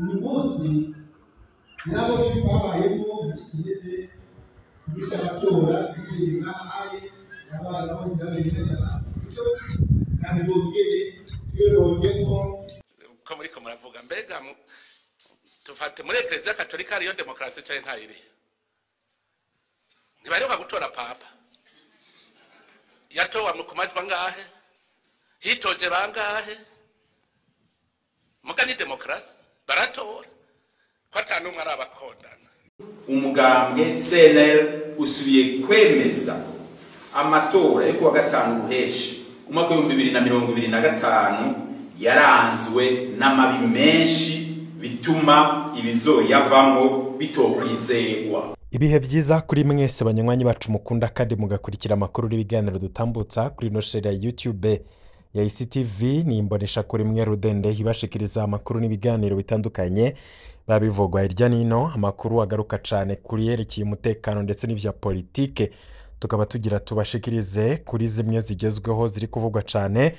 Uyu munsi nabo babayemo minsi iheze kugisha amatora y'ibintu nk'ahaye n'abana bo ibyo nabibongere bibonye ko ko muriko muravuga. Mbega tufate muri Eklezia Katolika hariyo demokarasi canke ntayiriyo? Ntibaheruka gutora papa, yatowe ku majwi angahe? Hitoje bangahe? Muga ni demokarasi, baratora ko ata n'umwe arabakondana. Umugambwe CNL usubiye kwemeza amatora yo kuwa gatanu ruheshi umwaka w'2025 yaranzwe n'amabi menshi, bituma ibizoyavamwo bitokwizegwa. Ibihe vyiza kuri mwese banywanyi bacu mukunda kandi mugakurikira amakuru n'ibiganiro dutambutsa kuri ino share ya YouTube ya ICTV. Ni imbonesha kuri mwe rudende ibashikiriza amakuru n'ibiganiro bitandukanye babivugwa hirya nino, amakuru agaruka cane kuri yerekeye umutekano ndetse n'ivya politike. Tukaba tugira tubashikirize kuri zimwe zigezweho ziri kuvugwa cane.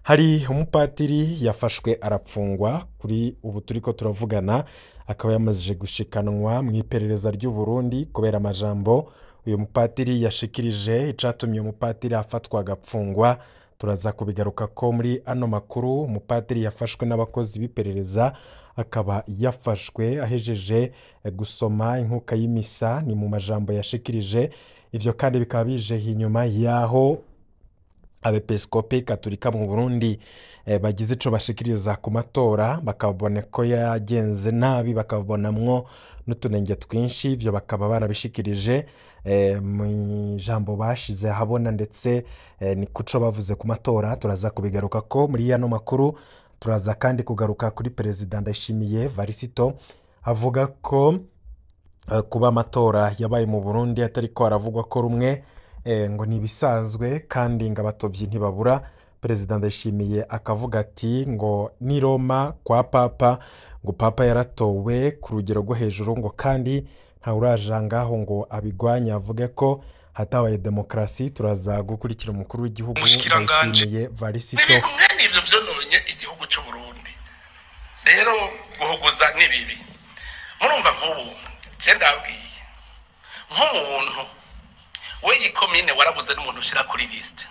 Hari umupatiri yafashwe arapfungwa, kuri ubu turiko turavugana akaba yamaze gushikanwa mu iperereza ry'u Burundi kubera amajambo uyu mupatiri yashikirije. Icatumye umupatiri afatwa agapfungwa turaza kubigaruka ko muri ano makuru. Umupatiri yafashwe n'abakozi b'iperereza, akaba yafashwe ahejeje gusoma inkuka y'imisa, ni mu majambo yashikirije. Ivyo kandi bikaba bije inyuma yaho abepiskopi katolika mu Burundi bagize ico bashikiriza ku matora, bakabona ko yagenze nabi, bakabonamwo n'utunenge twinshi. Ivyo bakaba barabishikirije mu ijambo bashize ahabona, ndetse ni kuco bavuze ku matora. Turaza kubigaruka ko muri yano makuru. Turaza kandi kugaruka kuri Perezida Ndayishimiye Varisito avuga ko kuba amatora yabaye mu Burundi atariko aravugwa ko rumwe ngo ni ibisanzwe kandi ngo abatovyi ntibabura. Perezida Ndayishimiye akavuga ati ngo ni Roma kwa Papa, ngo Papa yaratowe ku rugero rwo hejuru, ngo kandi ntawuraja ngaho ngo abigwanye avuge ko hatabaye demokarasi. Turaza gukurikira umukuru w'igihugu Umushikiranganji. Ndayishimiye Varisito. N'ibintu mwene ivyo vyononye igihugu c'u Burundi. Rero guhuguza ni bibi. Murumva, nk'ubu je ndabwiye nk'umuntu we ikomine warabuze n'umuntu ushira kuri liste,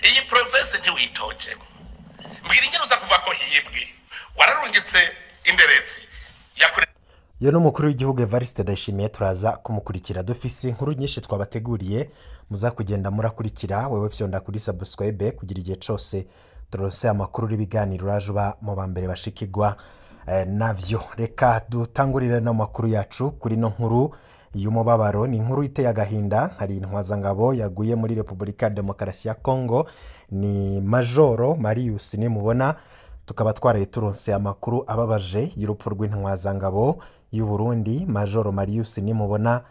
iyi province ntiwitojemo, mbwira ingene uza kuva ko hibwe wararungitse inderetsi yakure. Yo n'umukuru w'igihugu Evariste Ndayishimiye turaza kumukurikira. Dufise inkuru nyinshi twabateguriye muza kugenda murakurikira. Wewe fyonda kuri subscribe kugira igihe cose turose amakuru n'ibiganiro uraje uba mu ba mbere bashikirwa navyo. Reka dutangurire n'amakuru yacu kuri no nkuru y'umubabaro. Ni inkuru iteye agahinda. Hari intwazangabo yaguye muri Repubulika ya Demokarasi ya Kongo, ni Majoro Marius Nimubona. Tukaba twaraye turonse amakuru ababaje y'urupfu rw'intwazangabo y'u Burundi Majoro Marius Nimubona.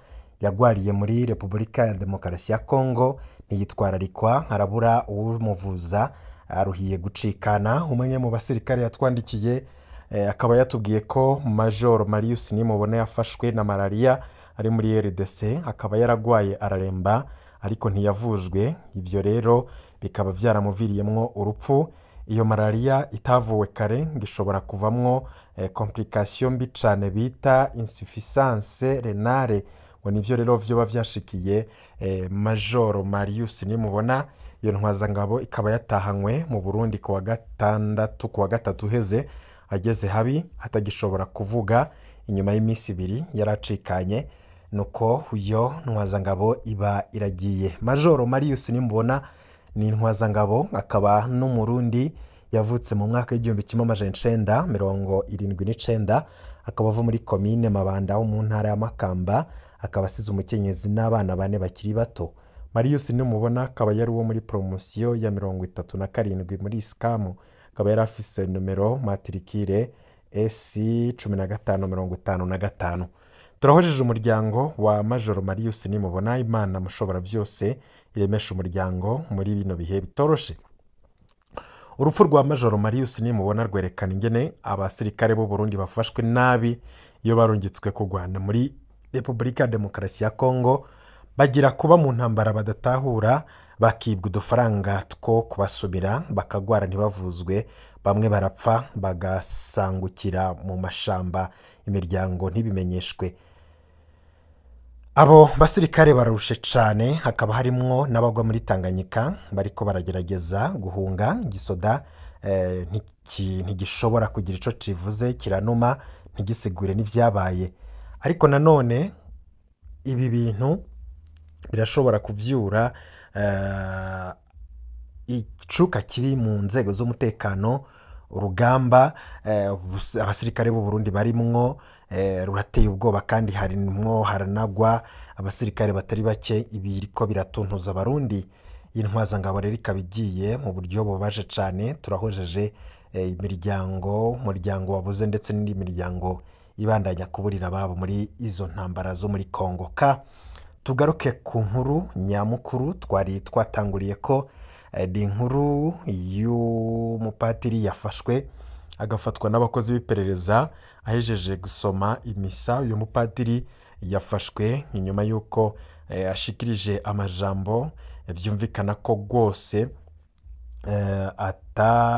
Yagwariye muri Repubulika ya Demokarasi ya Kongo ntiyitwararikwa, arabura uwumuvuza, aruhiye gucikana. Umwe mu basirikare yatwandikiye akaba yatubwiye ko Majoro Marius Nimubona yafashwe na malaria ari muri RDC, akaba yaragwaye araremba ariko ntiyavujwe. Ivyo rero bikaba vyaramuviriyemwo urupfu. Iyo malaria itavuwe kare ngo ishobora kuvamwo complication mbi cane bita insuffisance renale. Ngo nivyo rero vyoba vyashikiye Majoro Marius Nimubona. Iyo ntwazangabo ikaba yatahanywe mu Burundi kuwa gatandatu, kuwa gatatu uheze, ageze habi atagishobora kuvuga. Inyuma y'iminsi 2 yaracikanye, nuko uyo ntwazangabo iba iragiye. Majoro Marius Nimubona ni intwazangabo akaba n'umurundi, yavutse mu mwaka w'1979, akaba ava muri komine Mabanda ho mu ntara ya Makamba, akaba asize umukenyezi n'abana bane bakiri bato. Marius Nimubona akaba yari uwo muri promosiyo ya 37 muri Iskamu, akaba yari afise numero matrikire SC 1555. Turahojeje umuryango wa Majoro Marius Nimubona. Imana mushobora byose iremesha umuryango muri bino bihe bitoroshe. Urupfu rwa Majoro Marius Nimubona rwerekana ingene abasirikare b'u Burundi bafashwe nabi iyo barungitswe kurwana muri Repubulika ya Demokarasi ya Kongo, bagira kuba mu ntambara badatahura. bakibwa udufaranga two kubasubira, bakagwara ntibavuzwe, bamwe barapfa bagasangukira mu mashamba, imiryango ntibimenyeshwe. Abo basirikare bararushe cane, hakaba harimwo n'abagwa muri Tanganyika bariko baragerageza guhunga. Gisoda ntigishobora kugira ico civuze, kiranuma ntigisigure n'ivyabaye. Ariko nanone ibi bintu birashobora kuvyura icuka kibi mu nzego z'umutekano. Urugamba abasirikare b'u Burundi barimwo rurateye ubwoba, kandi harimwo haranagwa abasirikare batari bake. Ibiriko biratuntuza abarundi. Intwazangabo rero ikaba igiye mu buryo bubabaje cane. Turahojeje imiryango, umuryango wabuze ndetse n'indi miryango ibandanya kuburira ababo muri izo ntambara zo muri Kongo. Ka tugaruke ku nkuru nyamukuru twari twatanguriye ko ni inkuru y'umupatiri yafashwe agafatwa n'abakozi b'iperereza ahejeje gusoma imisa. Uyu mupatiri yafashwe inyuma y'uko ashikirije amajambo vyumvikana ko rwose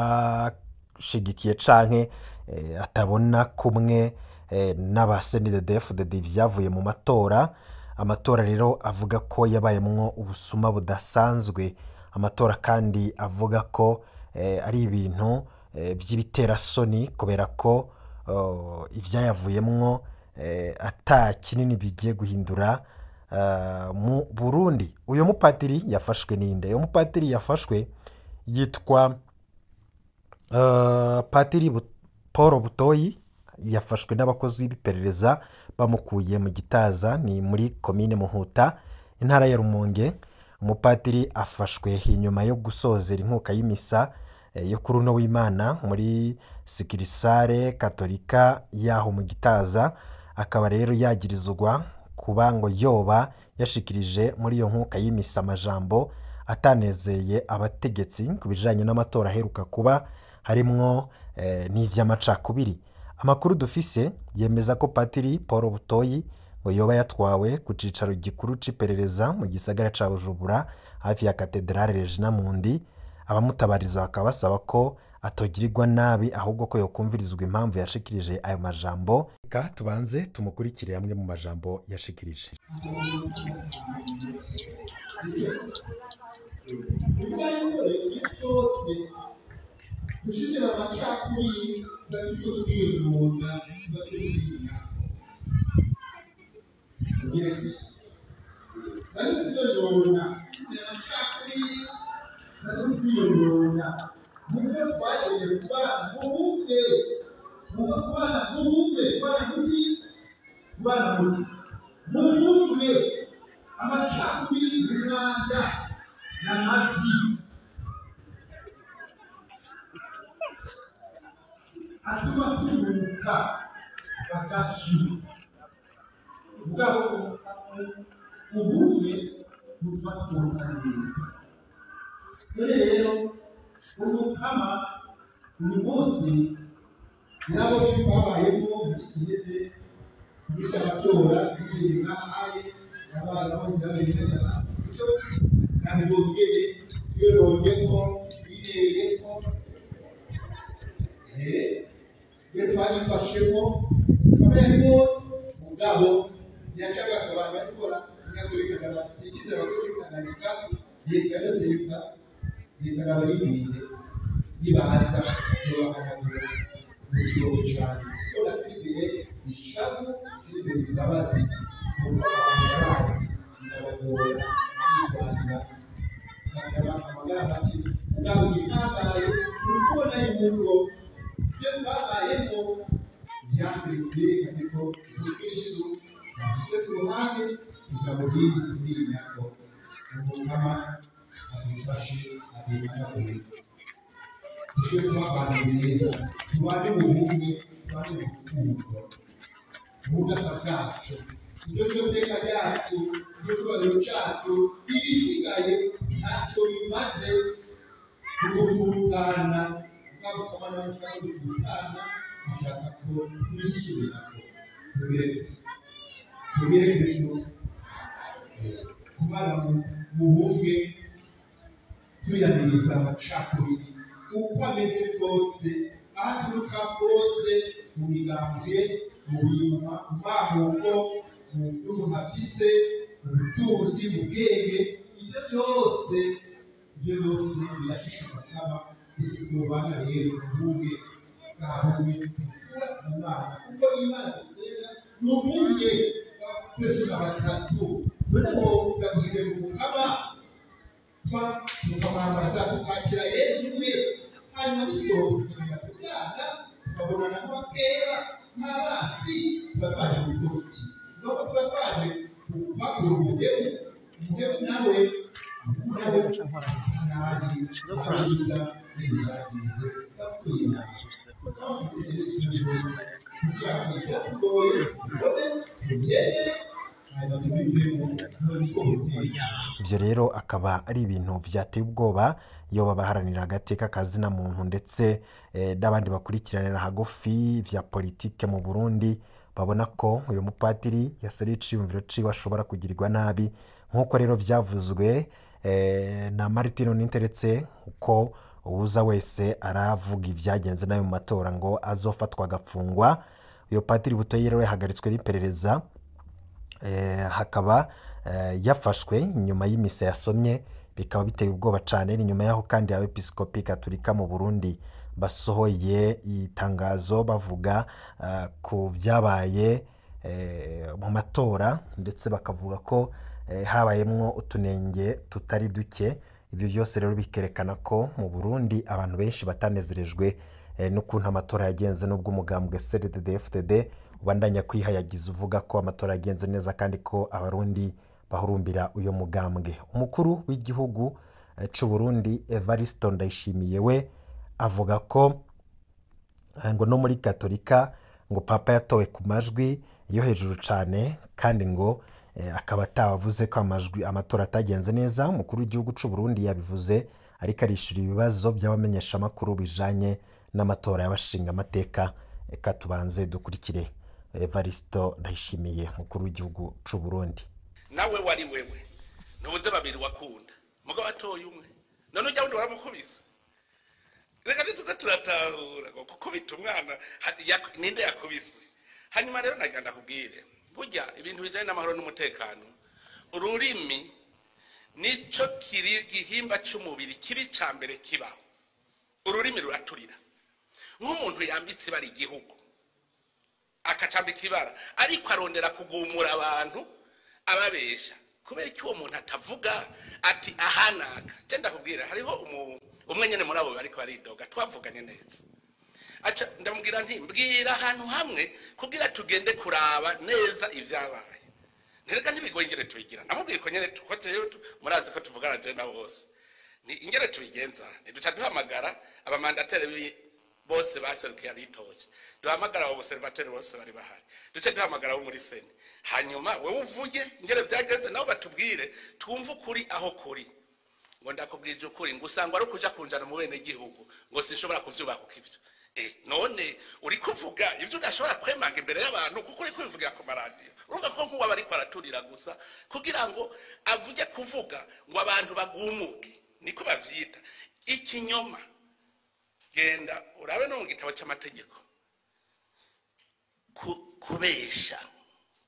atashigikiye canke atabona kumwe n'aba CNDD-FDD vyavuye mu matora. Amatora rero avuga ko yabayemwo ubusuma budasanzwe. Amatora kandi avuga ko ari ibintu vy'ibiterasoni, kubera ko ivyayavuyemwo ata kinini bigiye guhindura mu Burundi. Uyu mupatiri yafashwe ninde? Uyu mupatiri yafashwe yitwa Patiri Paul Butoyi. Yafashwe n'abakozi b'iperereza bamukuye mu Gitaza, ni muri komine Muhuta, intara ya Rumonge. Umupatiri afashwe inyuma yo gusozera inkuka y'imisa yo kuri uno w'Imana muri sikirisare katolika yaho mu Gitaza. Akaba rero yagirizwa kuba ngo yoba yashikirije muri iyo nkuka y'imisa amajambo atanezeye abategetsi ku bijanye n'amatora aheruka kuba, harimwo n'ivy'amacakubiri. Amakuru dufise yemeza ko Patiri Paul Butoyi ngo yoba yatwawe ku cicaro gikuru c'iperereza mu gisagara ca Bujumbura, hafi ya Katedrale Regina Mundi. Abamutabariza bakaba basaba ko atogirirwa nabi, ahubwo ko yokumvirizwa impamvu yashikirije ayo majambo. Reka tubanze tumukurikire amwe mu majambo yashikirije. Bivuga yuko rero igihe cyose dushize amacakubiri tuba turiko turiyonona, tuba turiyonona tugire gusa bari turiyonona amacakubiri, tuba turiyonona muko twagiye kubana mu bumwe, muko kubana mu bumwe, kubana muti, kubana muti mu bumwe. Amacakubiri umwanda n'amabyi atuma turuka bagasura mugabo ubumwe butuma turuka neza. Dore rero umukama uyu munsi nabo twabayemo minsi iheze kubisha amatora bibereye ngahaye n'abana bo byabereye ibyo nabibongeye twirongeko bireyeko iyo twabifashemo kabemo mugabo yacaga abantu barikora nyakurikana igize abakurikananika yekayotereka yekanabarindire nibaza zobahanagura mu kigogo cane kuko natwibire ishavu turi imbabazi kuko abantu barazi birabagora kwitwarira bakaba amagara make. Mugabo igihambaye ni ukubona yuko ibyo twabayemo byambere byerekanye ko Kristo yavuze ku ruhande ijambo rindi turinya ko umukama adufashe aduhanagure tujye kuba abantu beza, tubane mu bumwe, tubane mu rukundo, mu budasa bwacu. Ibyo byo teka ryacu, ibyo cyubahiro cyacu, ibisigaye ntacyo bimaze kugufurukana. Mugabo kamana ashaka kugufurukana, ashaka ko tubisubirako. Tubire Kristo, tubire Kristo, kubana mu bumwe. Twiyamiriza amacakubiri uko ameze kose, aho aturuka hose, mu migambwe, mu binyuma, mu mamuko, mu byo umuntu afise, mu butunzi, mu bwenge, ivyo byose birashisha amatama. Ese twobana rero ubumwe bwa bumwe dukura mu Mana, kuko Imana dusenga ni ubumwe bwa batatu. None wovuga gusenga Umukama, tukamwambaza, tukakira Yezu umwe, hanyuma bityo tukagenda tukabonana nk'abakera, nk'abasi, tuba twaje gukora iki? Nuko tuba twaje kubakura umuhemu. Umuhemu nawe nanjye n'ibyagenze kugira ngo ibyatugoye tubone, tubyemere, hanyuma tubivemo. Ivyo rero akaba ari ibintu vyateye ubwoba iyo babaharanira agateka kazina muntu ndetse n'abandi bakurikiranira hagufi vya politike mu Burundi, babona ko uyu mupatiri yaseruye iciyumviro ciwe ashobora kugirirwa nabi, nk'uko rero vyavuzwe na Martino Ninteretse ko uwuza wese aravuga ivyagenze nabi mu matora ngo azofatwa agafungwa. Uyo Patiri Butoyi rero yahagaritswe n'iperereza, hakaba yafashwe inyuma y'imisa yasomye, bikaba biteye ubwoba cane. Ni nyuma yaho kandi abepiskopi katolika mu Burundi basohoye itangazo bavuga ku vyabaye mu matora, ndetse bakavuga ko habayemwo utunenge tutari duke. Ivyo vyose rero bikerekana ko mu Burundi abantu benshi batanezerejwe n'ukuntu amatora yagenze, n'ubwo umugambwe CNDD-FDD ubandanya kwihayagiza uvuga ko amatora yagenze neza kandi ko Abarundi bahurumbira uyo mugambwe. Umukuru w'igihugu c'u Burundi, Evariste Ndayishimiye, we avuga ko ngo no muri Katolika ngo Papa yatowe ku majwi yo hejuru cane, kandi ngo akaba atavuze ko amajwi amatora atagenze neza. Umukuru w'igihugu c'u Burundi yabivuze ariko arishura ibibazo by'abamenyeshamakuru bijanye n'amatora y'abashinga amateka. Reka tubanze dukurikire Evariste Ndayishimiye, umukuru w'igihugu c'u Burundi. Nawe wari wewe ntubuze babiri wakunda, mugabo atoye umwe, none ujya wundi waramukubise. Reka ntituze turatahura ngo gukubita umwana ninde yakubiswe. Hanyuma rero nagira ndakubwire, burya ibintu bijanye n'amahoro n'umutekano, ururimi nico kiri gihimba c'umubiri kibi ca mbere kibaho. Ururimi ruraturira. Nk'umuntu yambitse ibara igihugu, akacambika ibara ariko arondera kugumura abantu ababesha, kubera ko uwo muntu atavuga ati ahanaka. Je ndakubwira, hariho umwe nyene muri abo bariko baridoga twavuganye neza, aca ndamubwira nti: "Mbwira ahantu hamwe kugira tugende kuraba neza ivyabaye." Ntereka ntibigoye ingene tubigira. Namubwiye ko nyene ko jewe murazi ko tuvugana je na bose, ni ingene tubigenza, ntiduca duhamagara aba mandataires bose baserukiye abitoje, duhamagara abo observateurs bose bari bahari, duce duhamagara abo muri CENI, hanyuma wewe uvuge ingene vyagenze, nabo batubwire, twumve ukuri aho kuri. Ngo: "Ndakubwije ukuri," ngo "usanga ari ukuja kunjana mu bene gihugu," ngo "sinshobora kuvyubaka ivyo." None uri kuvuga ivyo udashobora kwemanga imbere y'abantu, kuko uri kubivugira ku maradiyo. Urumva ko nk'uwo aba ariko araturira gusa kugira ngo avuge, kuvuga ngo abantu bagumuke, niko bavyita ikinyoma. Genda urabe no mu gitabo cy'amategeko, kubesha,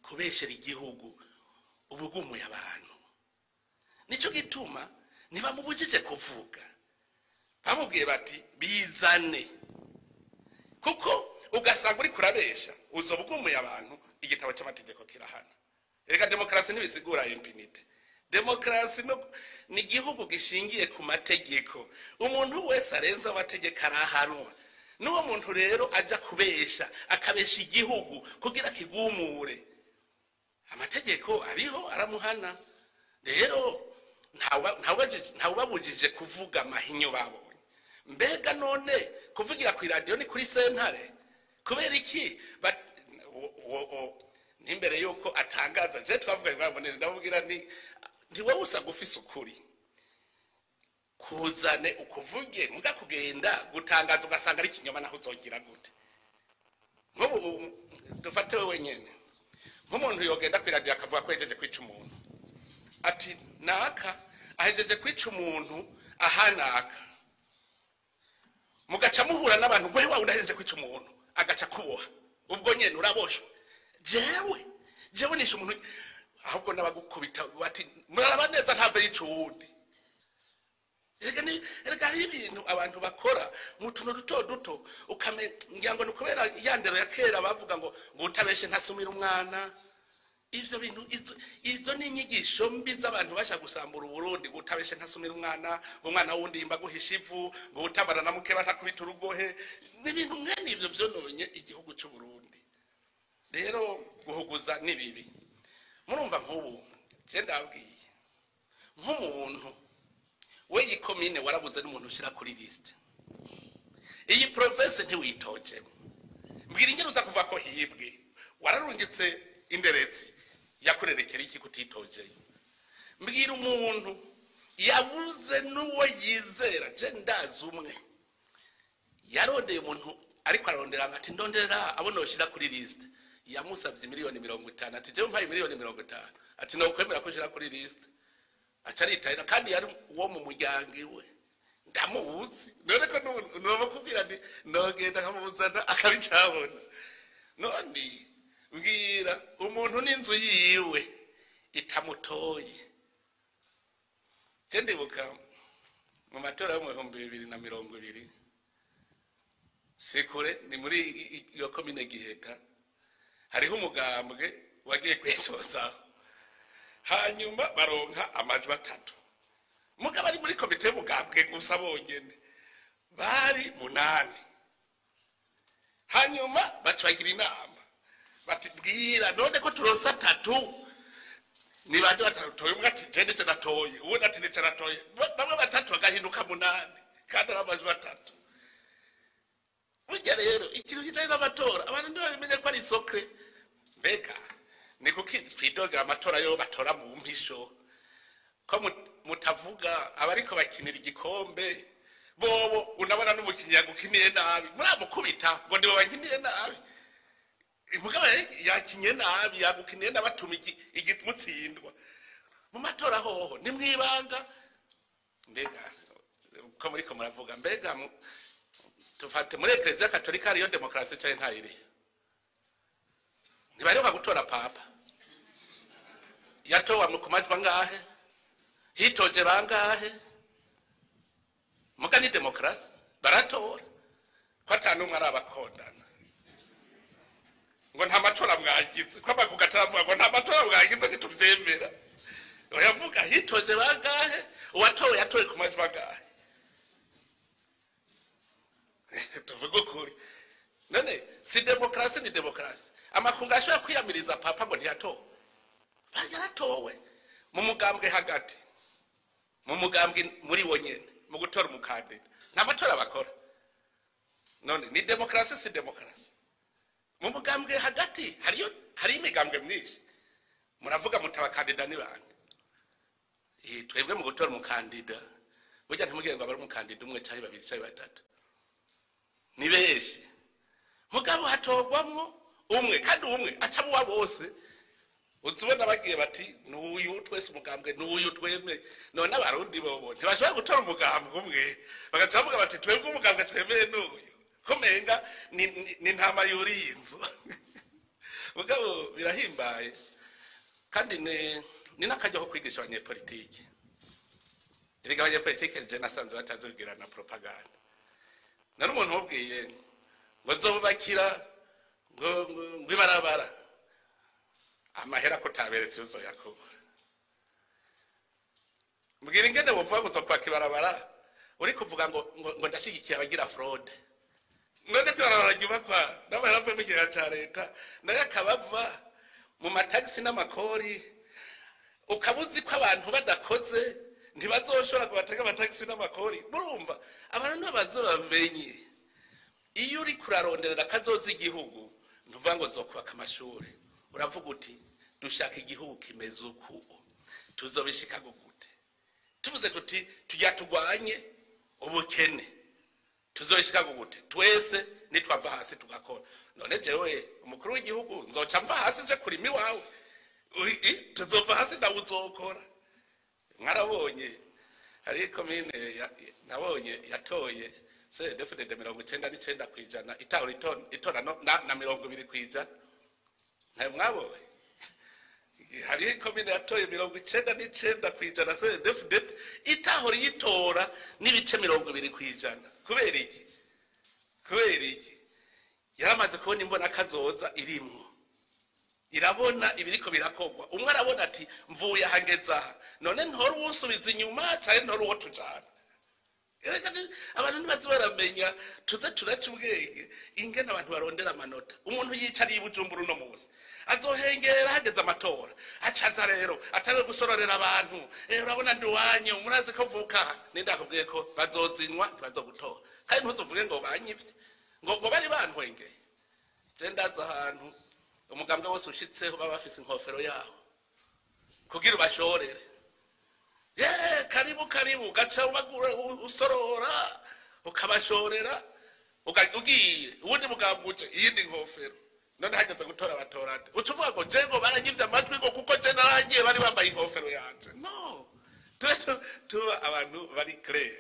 kubeshera igihugu, ubugumuye abantu. Nicyo gituma ntibamubujije kuvuga, bamubwiye bati: "Bizane," kuko ugasanga uri kurabesha uzoba ugumuye abantu. Igitabo cy'amategeko kirahana. Reka, demokarasi ntibisigura impunité. Demokarasi ni igihugu gishingiye ku mategeko. Umuntu wese arenze amategeko arahanwa. N'uwo muntu rero aja kubesha, akabesha igihugu kugira kigumure, amategeko ariho aramuhana. Rero ntawubabujije kuvuga amahinyu babonye. Mbega none kuvugira ku iradiyo ni kuri sentare? Kubera iki n'imbere yuko atangaza, je twavuga ngo ndamubwira nti: "Ntiwowe usanga ufise ukuri, kuzane ukuvuge." Muga kugenda gutangaza ugasanga ari ikinyoma, naho uzogira gute? Nk'ubu dufate wewe nyene, nk'umuntu yogenda kw'iradiyo akavuga ko yahejeje kwica umuntu, ati: "Naka ahejeje kwica umuntu." Ahanaka mugaca muhura n'abantu ngo wawe udahejeje kwica umuntu agaca kuboha ubwo nyene uraboshwe. Jewe nishe umuntu, ahubwo n'abagukubita bati muraraba neza ntave yica uwundi. Erega hari ibintu abantu bakora mu tuntu duto duto ngira ngo ni kubera ya ndero ya kera bavuga ngo utabeshe ntasumira umwana. Ivyo bintu izo ni inyigisho mbi z'abantu basha gusambura Uburundi, ngo utabeshe ntasumira umwana, ngo umwana wundi yimba guhisha ivu, ngo utabara na mukeba ntakubita urugohe. N'ibintu mwene ivyo vyononye igihugu c'u Burundi. Rero guhuguza ni bibi. Murumva nk'ubu je ndabwiye nk'umuntu we ikomine warabuze n'umuntu ushira kuri liste, iyi province ntiwitojemo, mbwira ingene uza kuva ko hibwe wararungitse inderetsi yakurerekera iki kutitojeye. Mbwira umuntu yabuze n'uwo yizera. Je ndazi umwe yarondeye umuntu ariko ararondera ati ndondera abo noshira kuri liste, yamusavye 50,000,000 ati jewe mpaye 50,000,000 ati nokwemera ko ushira kuri liste. Aca aritahira kandi yari uwo mu muryango iwe, ndamuzi none ko nobakubwira nti nogenda nkamuzana akabicabona. None mbwira umuntu n'inzu yiwe itamutoye. Je ndibuka mu matora yo mu 2020 sikure ni muri iyo komine Giheta, hariho umugambwe wagiye kwitoza hanyuma baronka amajwi 3. Mugabo ari muri komite y'umugambwe gusa bonyene bari 8. Hanyuma baca bagira inama bati bwira none ko turonse 3 ni bande batatoye, umwe ati je ndetse natoye, uwundi ati ndetse natoye, bamwe batatu bagahinduka 8 kandi ari amajwi 3. Burya rero ikintu kijanye n'amatora abantu ntibamenye ko ari sokre. Mbega ni kuki twidogera amatora yo batora mu mpisho, ko mutavuga abariko bakinira igikombe bobo unabona n'umukinyi yagukiniye nabi muramukubita ngo nibo bakiniye nabi. Mugabo yakinye nabi yagukiniye nabatuma igimutsindwa mu matora hoho ni mwibanga. Mbega ko muriko muravuga, mbega tufate muri Eklezia Katolika ariyo demokrasi cyane ntayiri, ntibaheruka gutora papa yatowe mu kumajwi angahe, hitoje bangahe? Muga ni demokrasi baratora ko atanumwe arabakondana ngo nta matora mwagize, ko amakuga ataravuga ngo nta matora mwagize ntituvyemera. Oyavuga hitoje bangahe, uwatowe yatowe ku majwi angahe? Tuvuge ukuri. None si demokrasi ni demokrasi. Amakungu ashobora kwiyamiriza papa ngo ntiyatowe, yaratowe mu mugambwe hagati, mu mugambwe muri wonyene mu gutora umukandida nta matora bakora. None ni demokrasi si demokrasi? Mu mugambwe hagati hari imigambwe myinshi, muravuga mutabakandida ni bande? Twebwe mu gutora umukandida burya ntimugire ngo abari umukandida umwe canke babiri canke batatu, ni benshi. Mugabo hatogwamwo umwe kandi umwe aca muwa bose. Uzubona bagiye bati n'uyu twese umugambwe n'uyu twemeye. None abarundi bobo ntibashobora gutora umugambwe umwe bagaca bavuga bati twebwe umugambwe twemeye n'uyu, ko menga ni ntama yuriye inzu. Mugabo birahimbaye kandi ni n'akaryo ko kwigisha abanyepolitike. Erega abanyepolitike je nasanze batazi kugira na propaganda. Nari umuntu wabwiye ngo nzobubakira ngo ibarabara, amahera ko taberetse uzoyakura. Mbwira ingene wovuga ngo uzokwaka ibarabara uri kuvuga ngo ndashigikiye abagira fraude. None ko ibarabara ryubakwa n'amahera avuye mu kigega ca leta nayo akaba ava mu matagisi n'amakori, ukaba uzi ko abantu badakoze ntibazoshobora kubatega amatagisi n'amakori. Murumva abantu ntibaze bamenye iyo uri kuraronderera kazoza igihugu, ntuvuga ngo nzokubaka amashuri, uravuga uti dushaka igihugu kimeze uku, tuzobishika gute? Tuvuze tuti tujya turwanye ubukene, tuzobishika gute? Twese nitwava hasi tugakora. None jewe umukuru w'igihugu nzoca mva hasi nje kurima iwawe, tuzova hasi nawe uzokora. Mwarabonye Hari komine nabonye yatoye CNDD-FDD 99% itahora itora na 20%. Ntayo mwabonye? Hari komine yatoye 99% CNDD-FDD, itahora iyitora n'ibice 20%. Kubera iki? Kubera iki? Yaramaze kubona imbona kazoza irimwo, irabona ibiriko birakogwa. Umwe arabona ati: "Mvuye aha, ngeze aha, none ntora uwusubiza inyuma canke ntora uwo tujana?" Erega abantu ntibazi baramenya, tuze turaca ubwenge ingene abantu barondera amanota. Umuntu yicariye i Bujumbura uno munsi azohengera hageze amatora, acaza rero atari gusororera abantu: "Urabona ndi wanyu, murazi ko mvuka." Nindakubwiye ko bazozinywa, ntibazogutora, kandi ntuzovuge ngo banyivye, ngo bari bantwengeye. Je ndazi ahantu umugambwe wose ushitseho baba bafise inkofero yaho kugira ubashorere: "Ye, karibu, karibu." Gaca ubagura, usorora, ukabashorera, ugiye uwundi mugambwe uje, iyindi nkofero. None hageze gutora batorane, uca uvuga ngo je ngo baranyivye amajwi, ngo kuko je narangiye bari bambaye inkofero yanje? No, tube tuba abantu bari clair.